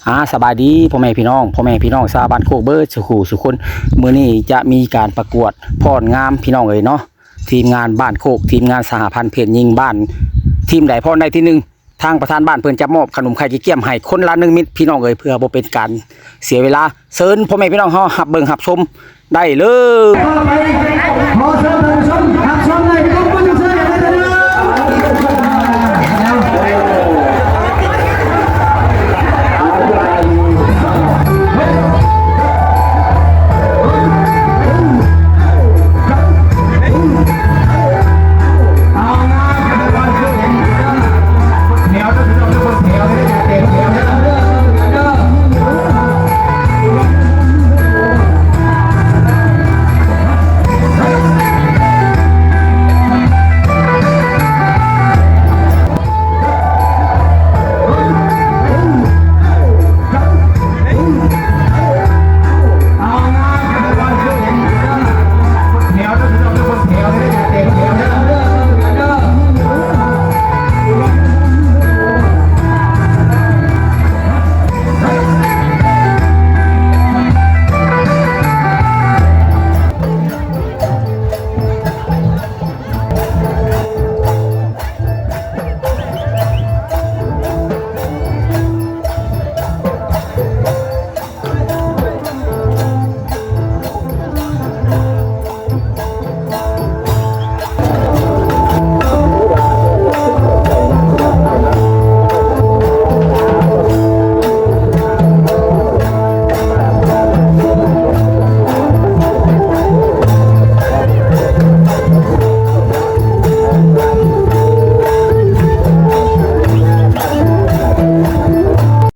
ອາ ສະບາຍດີພໍ່ແມ່ພີ່ນ້ອງ ພໍ່ແມ່ພີ່ນ້ອງຊາວບ້ານໂຄກເບິດສູ່ຄູ່ສູ່ຄົນ. ມື້ນີ້ຈະມີການປະກວດຟ້ອນງາມພີ່ນ້ອງເອີຍເນາະ. ທີມງານບ້ານໂຄກ ທີມງານສະຫະພັນເພດຍິງບ້ານ ທີມໃດຟ້ອນໄດ້ທີໜຶ່ງ ທາງປະທານບ້ານເພິ່ນຈະມອບຂະໜົມໄຂ່ຂີ້ກຽມໃຫ້ຄົນລະໜຶ່ງເມັດພີ່ນ້ອງເອີຍ. ເພື່ອບໍ່ເປັນການເສຍເວລາ ເຊີນພໍ່ແມ່ພີ່ນ້ອງເຮົາຮັບເບິ່ງຮັບຊົມໄດ້ເລີຍ.